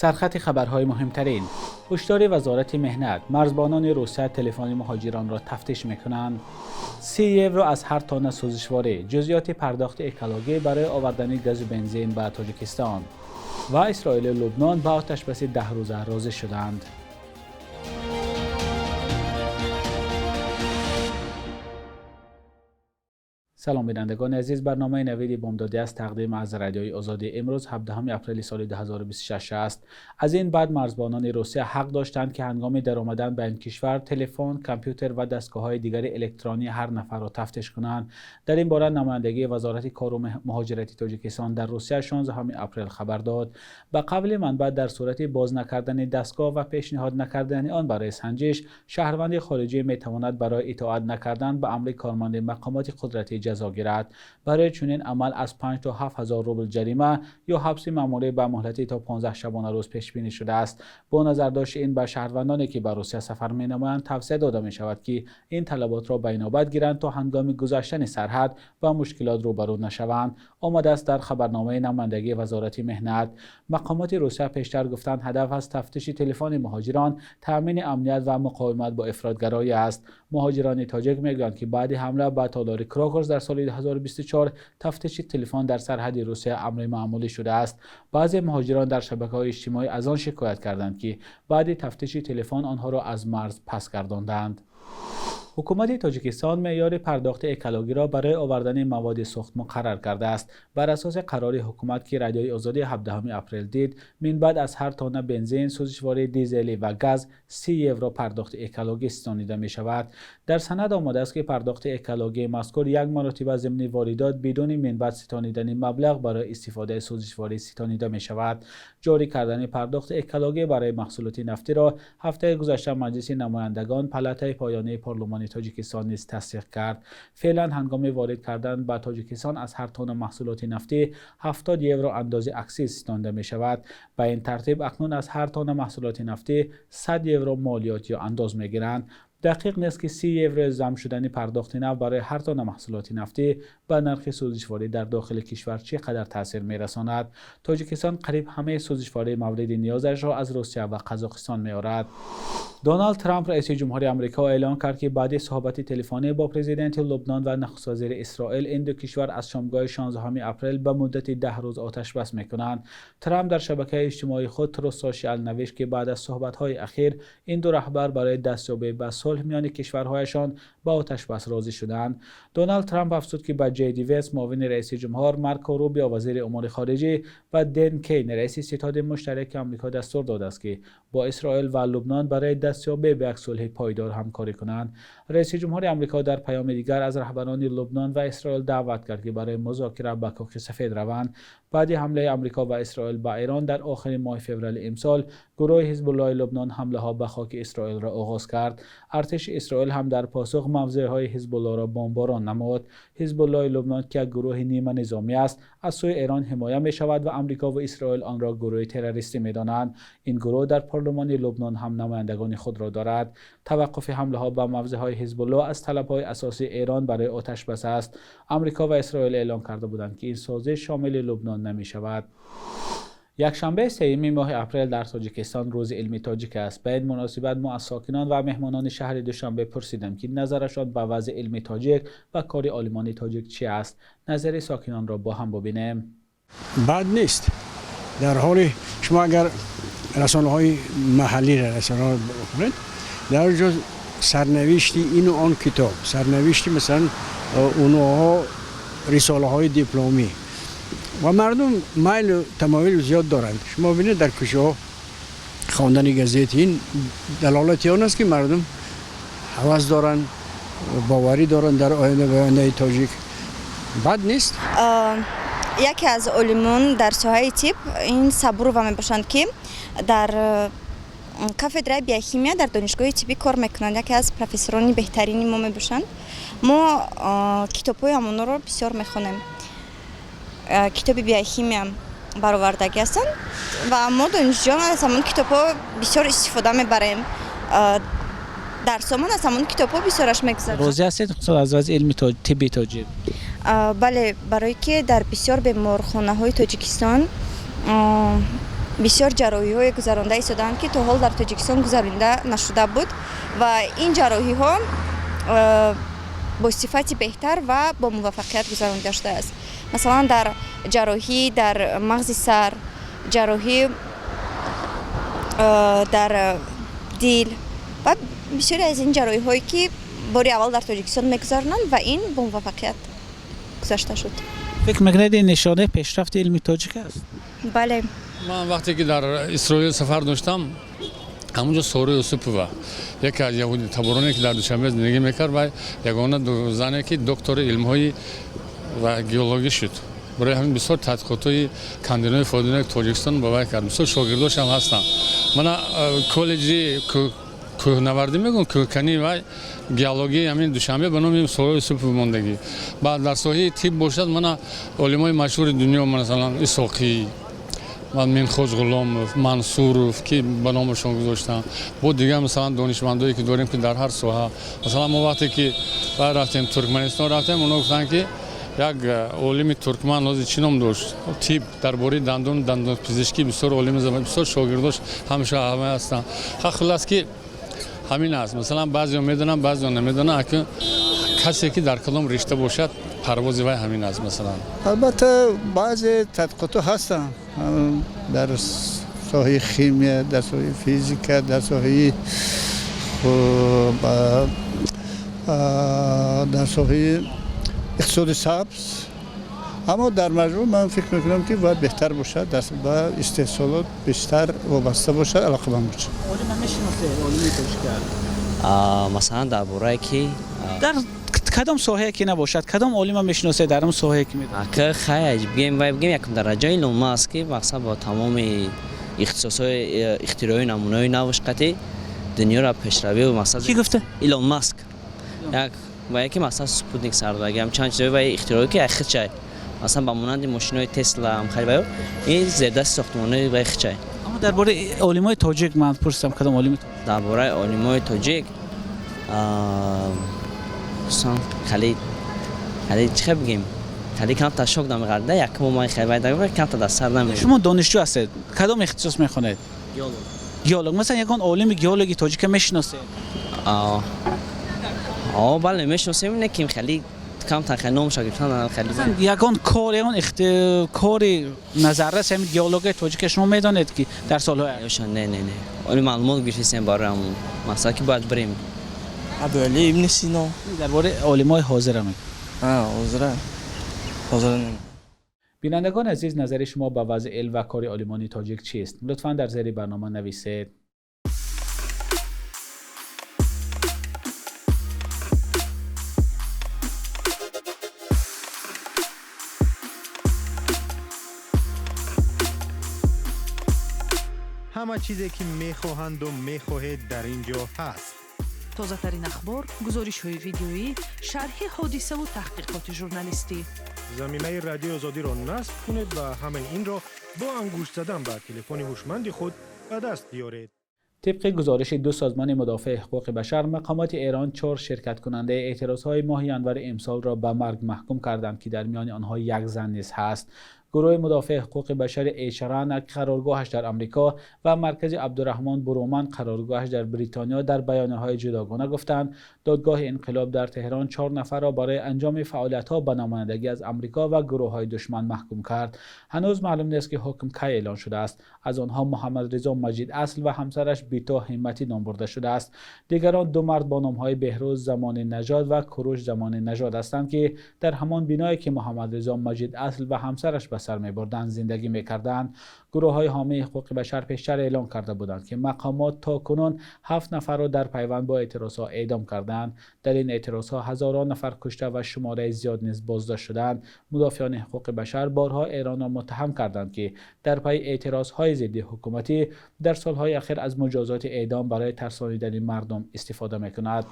Сархати хабарҳои муҳимтарин. Ҳушдори Вазорати меҳнат. Марзбонони Русия телефони муҳоҷиронро тафтиш мекунанд. 30 евро аз ҳар тонна сӯзишворӣ. Ҷузъиёти пардохти экологӣ барои овардани газу бензин ба Тоҷикистон. Ва Исроилу Лубнон ба оташбаси 10 рӯза розӣ шуданд. Салом, бинандагони азиз. Барномаи «Навиди бомдодӣ» аст, тақдим аз Радиои Озодӣ. Имрӯз 17 апрели соли 2026 аст. Аз ин баъд марзбонони Русия ҳақ доштанд, ки ҳангоми даромадан ба ин кишвар телефон, компютер ва дастгоҳҳои дигари электронии ҳар нафарро тафтиш кунанд. Дар ин бора намояндагии Вазорати кору муҳоҷирати Тоҷикистон дар Русия 16 апрел хабар дод. Ба қавли манбаъ, дар сурати боз накардани дастгоҳ ва пешниҳод накардани он барои санҷиш, шаҳрванди хориҷӣ метавонад барои итоат накардан ба амри корманди мақомоти қудратӣ ҷазо гирад. Барои чунин амал аз 5 то 7 ҳазор рубл ҷарима ё ҳабси маъмурӣ ба муҳлати то 15 шабонарӯз пешбинӣ шудааст. Бо назардошти ин, ба шаҳрвандоне, ки ба Русия сафар менамоянд, тавсия дода мешавад, ки ин талаботро ба инобат гиранд, то ҳангоми гузаштани сарҳад ба мушкилот рӯбарӯ нашаванд, омадааст дар хабарномаи намояндагии Вазорати меҳнат. Мақомоти Русия пештар гуфтанд, ҳадаф аз тафтиши телефони муҳоҷирон таъмини амният ва муқовимат бо ифротгароӣ аст. Муҳоҷирони тоҷик мегӯянд, ки баъди ҳамла ба толори «Крокус» дар соли 2024 тафтиши телефон дар сарҳади Русия амри маъмулӣ шудааст. Баъзе муҳоҷирон дар шабакаҳои иҷтимоӣ аз он шикоят карданд, ки баъди тафтиши телефон онҳоро аз марз пас гардонданд. Ҳукумати Тоҷикистон меъёри пардохти экологиро барои овардани маводи сӯхт муқаррар кардааст. Бар асоси қарори ҳукумат, ки Радиои Озодӣ 17 апрел дид, минбаъд аз ҳар тонна бензин, сӯзишвории дизелӣ ва газ 30 евро пардохти экологӣ ситонида мешавад. Дар санад омадааст, ки пардохти экологии мазкур як маротиба зимни воридот бидуни минбаъд ситонидани маблағ барои истифодаи сӯзишворӣ ситонида мешавад. Ҷорӣ кардани пардохти экологӣ барои маҳсулоти нафтиро ҳафтаи гузашта Маҷлиси намояндагон, палатаи поёнии парлумони Тоҷикистон, низ тасдиқ кард. Феълан ҳангоми ворид кардан ба Тоҷикистон аз ҳар тонна маҳсулоти нафтӣ 70 евро андози аксиз ситонида мешавад. Ба ин тартиб, акнун аз ҳар тонна маҳсулоти нафтӣ 100 евро молиёт ё андоз мегиранд. Дақиқ нест, ки 30 евро зам шудани пардохти нав барои ҳар тонна маҳсулоти нафтӣ ба нархи сӯзишворӣ дар дохили кишвар чӣ қадар таъсир мерасонад. Тоҷикистон қариб ҳамаи сӯзишвории мавриди ниёзашро аз Русия ва Қазоқистон меорад. Доналд Трамп, раиси ҷумҳури Амрико, эълон кард, ки баъди суҳбати телефонӣ бо президенти Лубнон ва нахуствазири Исроил, ин ду кишвар аз шомгоҳи 16 апрел ба муддати 10 рӯз оташбас мекунанд. Трамп дар шабакаи иҷтимоии худ Truth Social навишт, ки баъд аз суҳбатҳои ахир ин ду раҳбар барои дастёбӣ ба сулҳ миёни кишварҳояшон ба оташбас розӣ шуданд. Доналд Трамп афзуд, ки ба Ҷей Ди Венс, муовини раиси ҷумҳур, Марко Рубио, вазири умури хориҷӣ, ва Ден Кейн, раиси ситоди муштараки Амрико, дастур додааст, ки бо Исроил ва Лубнон барои дастёбӣ ба як сулҳи пойдор ҳамкорӣ кунанд. Раиси ҷумҳури Амрико дар паёми дигар аз раҳбарони Лубнон ва Исроил даъват кард, ки барои музокира ба Кохи Сафед раванд. Баъди ҳамлаи Амрико ва Исроил ба Эрон дар охири моҳи феврали имсол, гурӯҳи Ҳизбуллоҳи Лубнон ҳамлаҳо ба хоки Исроилро оғоз кард. Артиши Исроил ҳам дар посух мавзеъҳои Ҳизбуллоҳро бомборон намуд. Ҳизбуллоҳи Лубнон, ки як гурӯҳи ниманизомӣ аст, аз сӯи Эрон ҳимоя мешавад ва Амрико ва Исроил онро гурӯҳи террористӣ медонанд. Ин гурӯҳ дар парлумони Лубнон ҳам намояндагони худро дорад. Таваққуфи ҳамлаҳо ба мавзеъҳои Ҳизбуллоҳ аз талабҳои асосии Эрон барои оташбас аст. Амрико ва Исроил эълон карда буданд, ки ин созиш шомили Лубнон намешавад. Якшанбе, сеюми моҳи апрел, дар Тоҷикистон Рӯзи илми тоҷик аст. Ба ин муносибат мо аз сокинон ва меҳмонони шаҳри Душанбе пурсидем, ки назарашон ба вазъи илми тоҷик ва кори олимони тоҷик чи аст. Назари сокинонро бо ҳам бубинем. Бад нест. Дар ҳоле шумо агар расонаҳои маҳаллиро расонаҳо бихонед, дар ҷо сарнавишти ину он китоб, сарнавишти, масалан, онҳо рисолаҳои дипломӣ ва мардум майлу тамоил зиёд доранд. Шумо бинед, дар кӯчаҳо хондани газет, ин далолати он аст, ки мардум ҳавас доранд, боварӣ доранд дар оянда, ба ояндаи тоҷик. Бад нест. Яке аз олимон дар соҳаи тиб ин Сабурова мебошанд, ки дар кафедраи биохимия дар Донишгоҳи тиббӣ кор мекунанд. Яке аз профессорони беҳтарини мо мебошанд. Мо китобҳои ҳамонҳоро бисёр мехонем. Китоби биохимия баровардагӣ ҳастанд ва мо, донишҷӯён, аз ҳамон китобҳо бисёр истифода мебарем. Дарсомон аз ҳамон китобҳо бисёраш мегузарад. Розӣ ҳастед аз вазъи илми тибби тоҷик? Бале, барое ки дар бисёр беморхонаҳои Тоҷикистон Бисёр ҷарроҳиҳое гузаронда истодаанд, ки то ҳол дар Тоҷикистон гузаронида нашуда буд, ва ин ҷарроҳиҳо бо сифати беҳтар ва бо муваффақият гузаронида шудааст. Масалан, дар ҷарроҳӣ дар мағзи сар, ҷарроҳӣ дар дил ва бисёре аз ин ҷарроҳиҳое, ки бори аввал дар Тоҷикистон мегузаронанд, ва ин бо муваффақият гузашта шуд. Фикр мекунед, ин нишонаи пешрафти илми тоҷик аст? Бале. Ман вақте ки дар Исроил сафар доштам, ҳамунҷо Сора Юсупова, яке аз яҳуди табороне, ки дар Душанбе зиндагӣ мекард, ва ягона зане, ки доктори илмҳои ва геологӣ шуд. Барои ҳамин бисёр тадқиқотҳои кандинои фоиданоки Тоҷикистон ба вай кард, бисёр шогирдошам ҳастанд. Мана коллеҷи кӯҳнавардӣ мегӯм, кӯҳканӣ ва геологии ҳамин Душанбе ба номи Сора Юсупов мондагӣ. Баъд дар соҳаи тиб бошад, мана олимои машҳури дунё, масалан, Исоқӣ, Минхоҷ Ғуломов, Мансуров, ки ба номашон гузоштанд, бо дигар, масалан, донишмандое, ки дорем, ки дар ҳар соҳа. Масалан, мо вақте ки рафтем, Туркманистон рафтем, оно гуфтанд, ки як олими туркман, ҳозир чӣ ном дошт, тиб, дар бораи дандон, дандонпизишкӣ бисёр олими, бисёр шогирдош ҳамеша ҳама ҳастанд. Ха, хуллас, ки ҳамин аст. Масалан, баъзео медонанд, баъзео намедонанд. Акун касе, ки дар кадом ришта бошад, парвози вай ҳамин аст, масалан. Албатта, баъзе тадқиқотҳо ҳастанд дар соҳаи химия, дар соҳаи физика, дар соҳаи иқтисоди сабз, аммо дар маҷмӯъ ман фикр мекунам, ки бояд беҳтар бошад, ба истеҳсолот бештар вобаста бошад, алоқаманд бошад. Олима мешиносед, олими тоҷика? Масалан, дар бораи ки? Дар кадом соҳае ки набошад, кадом олима мешиносед, дар он соҳае ки медонед? Ака, хай, бигем, вай, бигем, якум дараҷаи Илон Маск, ки мақсад бо тамоми ихтисосҳои, ихтирои, намунаҳои навш қати дунёро пешравию мақсад. Кӣ гуфта? Илон Маск, як ва яке, масалан, спутник сардаги, чанд чизои вай ихтироӣ, ки хичай, масалан, ба монанди мошинои Тесла ам хеле, вай ин зердасти сохтмонои вай хичай. Аммо дар бораи олимои тоҷик ман пурсидам, кадом олими? Дар бораи олимои тоҷик хеле хеле, чӣ хел бигем, хеле камтар шок намеғарда, якмо ман хеле вай камтар дар сар намеояд. Шумо донишҷӯ ҳастед, кадом ихтисос мехонед? Геолог. Геолог. Масалан, ягон олими геологи тоҷика мешиносед? О, бале, мешиносем, не ки хеле камтар, хеле номаша гирифтан хеле. Ягон кор, ягон кори назаррас ҳамин геологияи тоҷика шумо медонед, ки дар солҳои Не, не, не, оли маълумот гирифтем барои ҳамон мақсад, ки бояд бирем. Абуали Ибни Сино. Дар бораи олимои ҳозира мегӯ. Ҳозира, ҳозира не. Бинандагони азиз, назари шумо ба вазъи илм ва кори олимони тоҷик чист? Лутфан дар зери барнома нависед. Ҳама чизе, ки мехоҳанду мехоҳед, дар ин ҷо ҳаст. Тозатарин ахбор, гузоришҳои видеоӣ, шарҳи ҳодисаву таҳқиқоти журналистӣ. Замимаи Радиои Озодиро насб кунед ва ҳамаи инро бо ангушт задан ба телефони ҳушманди худ ба даст биёред. Тибқи гузориши ду созмони мудофеи ҳуқуқи башар, мақомоти Эрон чор ширкаткунандаи эътирозҳои моҳи январи имсолро ба марг маҳкум карданд, ки дар миёни онҳо як зан низ ҳаст. Гурӯҳи мудофеи ҳуқуқи башари Эшрана, қароргоҳаш дар Амрико, ва Маркази Абдураҳмон Буруманд, қароргоҳаш дар Бритониё, дар баёнияҳои ҷудогона гуфтанд, додгоҳи инқилоб дар Теҳрон чор нафарро барои анҷоми фаъолиятҳо ба намояндагӣ аз Амрико ва гурӯҳҳои душман маҳкум кард. Ҳанӯз маълум нест, ки ҳукм кай эълон шудааст. Аз онҳо Муҳаммадризо Маҷид Асл ва ҳамсараш Бито Ҳимматӣ ном бурда шудааст. Дигарон ду мард бо номҳои Беҳрӯз Замони Нажод ва Куруш Замони Нажод ҳастанд, ки дар ҳамон биное, ки Муҳаммадризо Маҷид Асл ва ҳамсараш ба сар мебурданд, зиндагӣ мекарданд. Гурӯҳҳои ҳомии ҳуқуқи башар пештар эълон карда буданд, ки мақомот то кунун ҳафт нафарро дар пайванд бо эътирозҳо эъдом кардаанд. Дар ин эътирозҳо ҳазорон нафар кушта ва шумораи зиёд низ боздошт шудаанд. Мудофиёни ҳуқуқи башар борҳо Эронро муттаҳам карданд, ки дар пайи эътирозҳои зидди ҳукуматӣ дар солҳои ахир аз муҷозоти эъдом барои тарсонидани мардум истифода мекунад.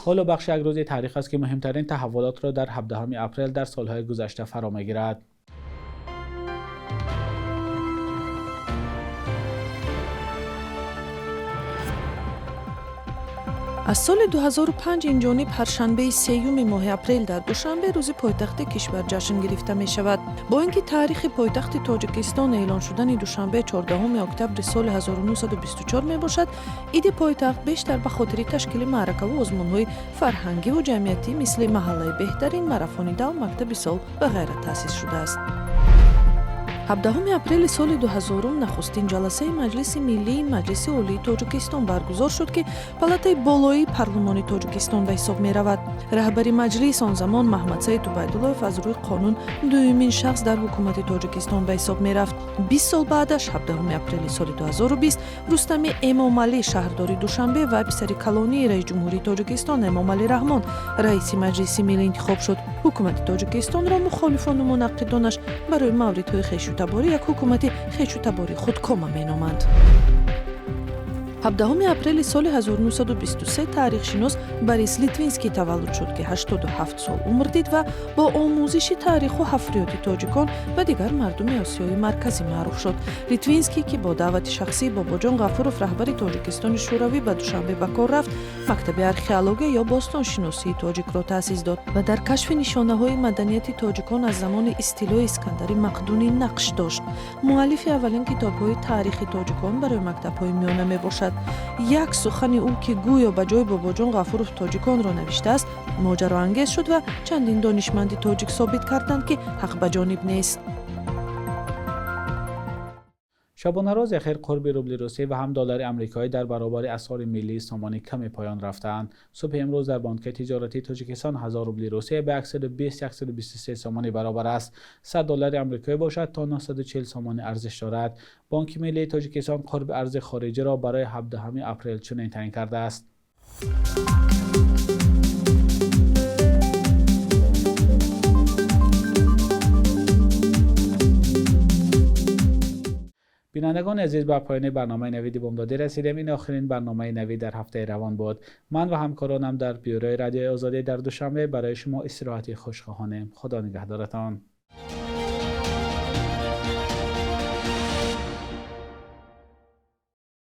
Ҳоло бахши як рӯзи таърих аст, ки муҳимтарин таҳаввулотро дар 17 апрел дар солҳои гузашта фаро мегирад. Аз соли 2005 инҷониб ҳар шанбеи сеюми моҳи апрел дар Душанбе Рӯзи пойтахти кишвар ҷашн гирифта мешавад. Бо Бо ин ки таърихи пойтахти Тоҷикистон эълон шудани Душанбе 14 октябри соли 1924 мебошад, иди пойтахт бештар ба хотири ташкили маъракаву озмунҳои фарҳангиву ҷамъиятӣ, мисли маҳаллаи беҳтарин, марафони дав, мактаби сол ва ғайра таъсис шудааст. 17 апрели соли 2000 нахустин ҷаласаи Маҷлиси Миллии Маҷлиси Олии Тоҷикистон баргузор шуд, ки палатаи болоии парлумони Тоҷикистон ба ҳисоб меравад. Раҳбари маҷлис он замон Маҳмадсаид Убайдуллоев аз рӯи қонун дуюмин шахс дар ҳукумати Тоҷикистон ба ҳисоб мерафт. 20 сол баъдаш, 17 апрели соли 2020, Рустами Эмомалӣ, шаҳрдори Душанбе ва писари калонии раиси ҷумҳурии Тоҷикистон Эмомалӣ Раҳмон, раиси Маҷлиси Миллӣ интихоб шуд. Ҳукумати Тоҷикистонро мухолифону мунаққидонаш барои мавридҳои хешутаборӣ як ҳукумати хешутаборӣ худкома меноманд. 17 апрели соли 1923 таърихшинос Борис Литвинский таваллуд шуд, ки 87 сол умр дид ва бо омӯзиши таъриху ҳафриёти тоҷикон ва дигар мардуми Осиёи Марказӣ маъруф шуд. Литвинский, ки бо даъвати шахсии Бобоҷон Ғафуров, раҳбари Тоҷикистони Шӯравӣ, ба Душанбе ба кор рафт, мактаби археология ё бостоншиносии тоҷикро таъсис дод ва дар кашфи нишонаҳои маданияти тоҷикон аз замони истилои Искандари Мақдунӣ нақш дошт. Муаллифи аввалин китобҳои таърихи тоҷикон барои мактабҳои миёна мебошад. Як сухани ӯ, ки гӯё ба ҷои Бобоҷон Ғафуров тоҷиконро навиштааст, моҷароангез шуд ва чандин донишманди тоҷик собит карданд, ки ҳақ ба ҷониб нест. Шабонарӯзи ахир қурби рубли русӣ ва ҳам доллари амрикоӣ дар баробари асъори миллии сомонӣ каме поён рафтаанд. Субҳи имрӯз дар Бонки тиҷоратии Тоҷикистон 1000 рубли русия ба 120-123 сомонӣ баробар аст. 100 доллари амрикоӣ бошад то 940 сомонӣ арзиш дорад. Бонки миллии Тоҷикистон қурби арзи хориҷиро барои 17 апрел чунин таъин кардааст. Бинандагони азиз, ба поёни барномаи Навиди Бомдодӣ расидем. Ин охирин барномаи Навид дар ҳафтаи равон буд. Ман ва ҳамкоронам дар бюрои Радиои Озодӣ дар Душанбе барои шумо истироҳати хуш хоҳонем. Худо нигаҳдоратон.